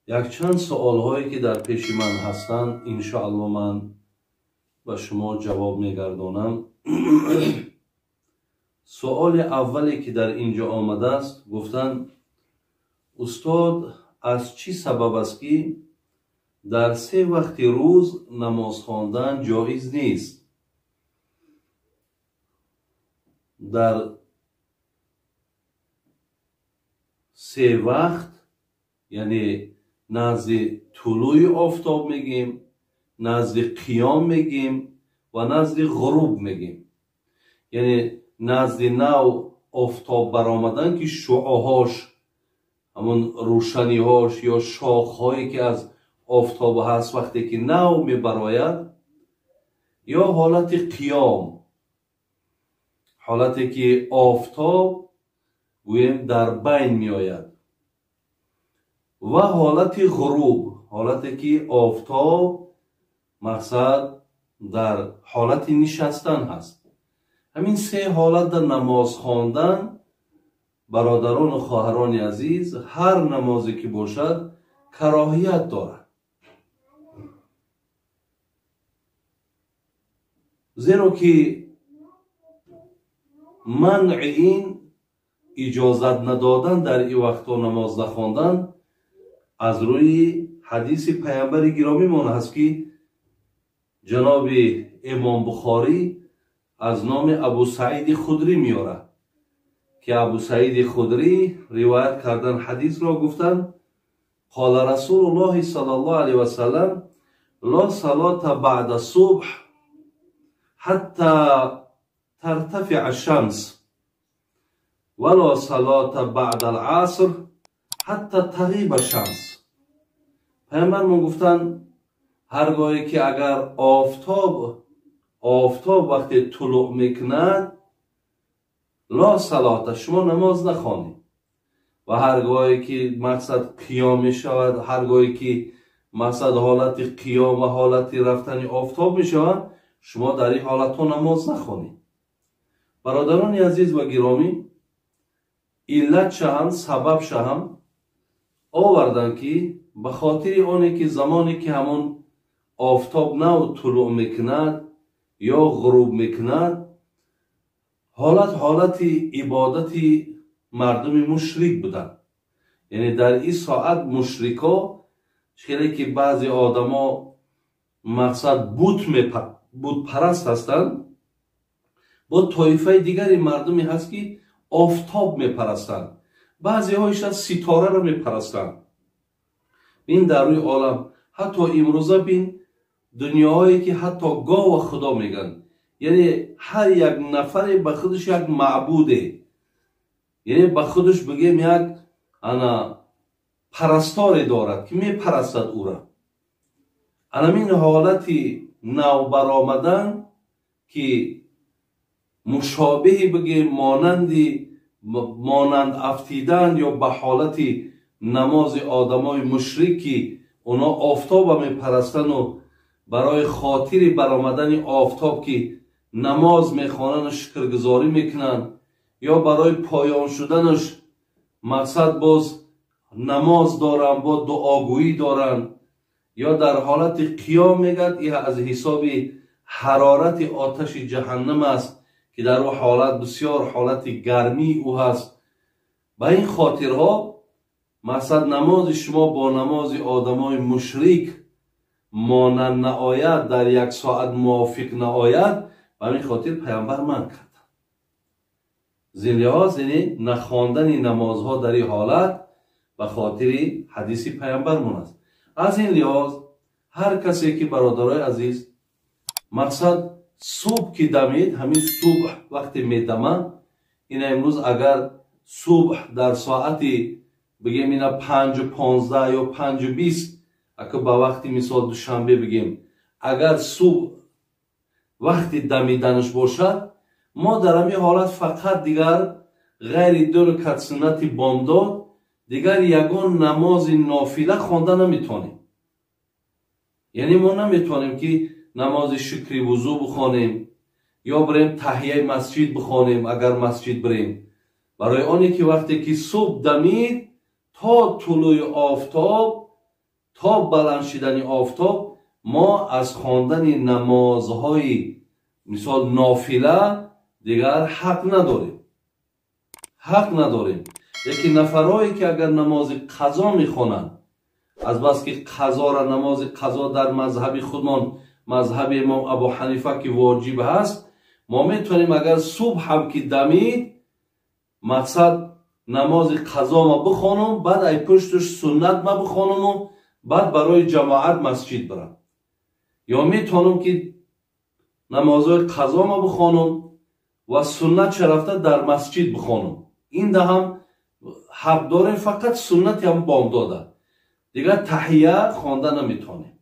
Якчанд суолҳое ки дар пеши ман ҳастанд, иншоалло ман ба шумо ҷавоб мегардонам. Суоли аввале ки дар ин ҷо омадааст, гуфтанд: устод, аз чӣ сабаб аст ки дар се вақти рӯз намоз хондан ҷоиз нест? Дар се вақт, яъне назди тулӯи офтоб мегем, назди қиём мегем ва назди ғуруб мегем, яъне назди нав офтоб баромадан, ки шуъоҳош, ҳамон рӯшаниҳош ё шохҳое ки аз офтоб ҳаст, вақте ки нав мебарояд, ё ҳолати қиём, ҳолате ки офтоб гӯем дар байн меояд, ва ҳолати ғуруб, ҳолате ки офтоб мақсад дар ҳолати нишастан ҳаст. Ҳамин се ҳолат дар намоз хондан, бародарону хоҳарони азиз, ҳар намозе ки бошад кароҳият дорад, зеро ки манъи ин иҷозат надодан дар ин вақтҳо намоз нахондан аз рӯи ҳадиси паямбари гиромимон ҳаст, ки ҷаноби имом Бухорӣ аз номи Абу Саиди Худрӣ меорад, ки Абу Саиди Худрӣ ривоят кардан ҳадисро, гуфтанд: қола Расулуллоҳи саллаллоҳу алайҳи васаллам: ло салота баъда субҳ ҳатта тартафиа шамс ва ло салота баъда аласр ҳатта тағиба шамс. Паямбармон гуфтанд: ҳар гоҳе ки агар офтоб вақте тулӯъ мекунад, ло салота, шумо намоз нахонед, ва ҳар гоҳе ки мақсад қиём мешавад, ҳар гоҳе ки мақсад ҳолати қиём ва ҳолати рафтани офтоб мешавад, шумо дар ин ҳолатҳо намоз нахонед. Бародарони азиз ва гиромӣ, иллат шаҳам, сабаб шаҳам оварданд, ки ба хотири оне ки замоне ки ҳамон офтоб нав тулӯъ мекунад ё ғуруб мекунад, ҳолат ҳолати ибодати мардуми мушрик буданд. Яъне дар ин соат мушрико, хеле ки баъзе одамо мақсад бутпараст ҳастанд, бо тоифаи дигари мардуме ҳаст ки офтоб мепарастанд, баъзеҳоиш аз ситораро мепарастанд. Ин дар рӯи олам ҳатто имрӯза бин дунёҳое ки ҳатто гова худо мегӯянд, яъне ҳар як нафаре ба худаш як маъбуде, яъне ба худаш бигем як ана парасторе дорад ки мепарастад ӯра. Анамин ҳолати навбаромадан ки мушобиҳи бигем монанд афтидан ё ба ҳолати намози одамои мушрик ки оно офтоба мепарастану барои хотири баромадани офтоб ки намоз мехонанду шукргузорӣ мекунанд, ё барои поён шуданаш мақсад боз намоз доранд, бо дуогӯӣ доранд, ё дар ҳолати қиём мегӯяд, ин аз ҳисоби ҳарорати оташи ҷаҳаннам аст ки дар ӯ ҳолат бисёр ҳолати гармии ӯ ҳаст. Ба ин хотирҳо мақсад намози шумо бо намози одамои мушрик монанд наояд, дар як соат мувофиқ наояд, ба ҳамин хотир паямбар манъ карданд. Зин лиҳоз, яъне нахондани намозҳо дар ин ҳолат ба хотири ҳадиси паямбармон аст. Аз ин лиҳоз ҳар касе ки, бародарои азиз, мақсад субҳ ки дамид, ҳамин субҳ вақте медамад, ина имрӯз агар субҳ дар соати бигем ина 5:15 ё 5:20, ака ба вақти мисол Душанбе бигем, агар субҳ вақти дамиданаш бошад, мо дар ҳамин ҳолат фақат дигар ғайри ду ракат суннати бомдод дигар ягон намози нофила хонда наметавонем. Яъне мо наметавонем ки намози шукри вузӯ бихонем ё бирем таҳияи масҷид бихонем, агар масҷид бирем, барои оне ки вақте ки субҳ дамид то тулӯи офтоб То баланд шидани офтоб мо аз хондани намозҳои, мисол, нофила дигар ҳақ надорем, ҳақ надорем. Лекин нафарое ки агар намози қазо мехонанд, азбаски қазора, намози қазо дар мазҳаби худмон, мазҳаби имом Абу Ҳанифа, ки воҷиб ҳаст, мо метавонем, агар субҳ ҳам ки дамид, мақсад, намози қазо ма бихонум, баъд ай пуштуш суннат ма бихонуму баъд барои ҷамоат масҷид бирам. Ё метавонам ки намозҳои қазо ма бихонум ва суннатша рафта дар масҷид бихонум. Инда ҳам ҳақ дорем, фақат суннати ҳам бомдода, дигар таҳия хонда наметавонем.